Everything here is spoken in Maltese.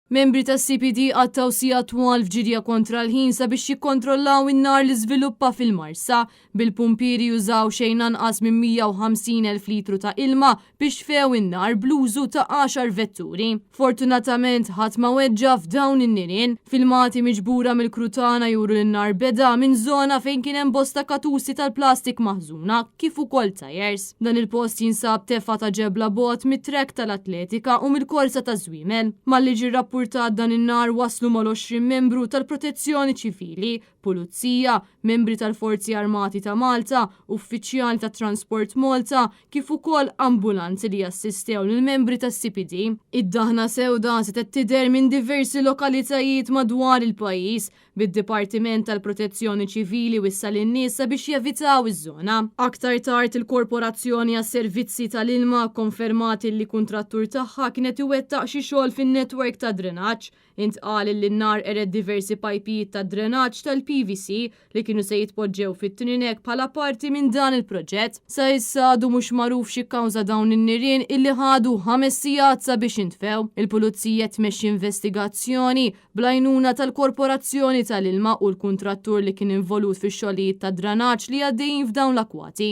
Membri tas-CPD qattgħu sigħat twal f'ġirja kontra l-ħin sabiex jikkontrollaw in-nar li żviluppa fil-Marsa, bil-pumpieri jużaw xejn anqas minn 150,000 litru ta' ilma biex tfew in-nar bl-użu ta' għaxar vetturi. Fortunatament ħadd ma weġġa' f'dawn in-nirien. Filmati miġbura mill-crew tagħna juru li n-nar beda minn żona fejn kien hemm bosta katusi tal-plastik maħżuna kif ukoll tajers. Dan il-post jinsab tefgħa ta' ġebla bogħod mit-track tal-atletika u mill-korsa taż-żwiemel. Malli ġie rrappurtat dan in-nar waslu mal-20 membru tal-Protezzjoni Ċivili, Pulizija, membri tal-Forzi Armati ta' Malta, uffiċjali ta' Transport Malta, kif ukoll ambulanzi li assistew lill-membri tas-CPD. Id-daħna sewda setgħet tidher minn diversi lokalitajiet madwar il-pajjiż, bid-Dipartiment tal-Protezzjoni Ċivili wissa lin-nies sabiex jevitaw iż-żona. Aktar tard il-Korporazzjoni għas-Servizzi tal-Ilma kkonfermat illi kuntrattur tagħha kien qed iwettaq xi xogħol fin-network tad-drenaġġ. Intqal illi n-nar qered diversi pajpijiet tad-drenaġġ tal-PVC li kienu se jitpoġġew fit-trinek bħala parti minn dan il-proġett. Sa issa għadu mhux magħruf x'ikkawża dawn in-nirien illi ħadu ħames sigħat sabiex intfew. Il-Pulizija tmexxi investigazzjoni bl-għajnuna tal-Korporazzjoni tal-Ilma u l-kuntrattur li kien involut fix-xogħlijiet tad-dranaġġ li għaddejjin f'dawn l-akkwati.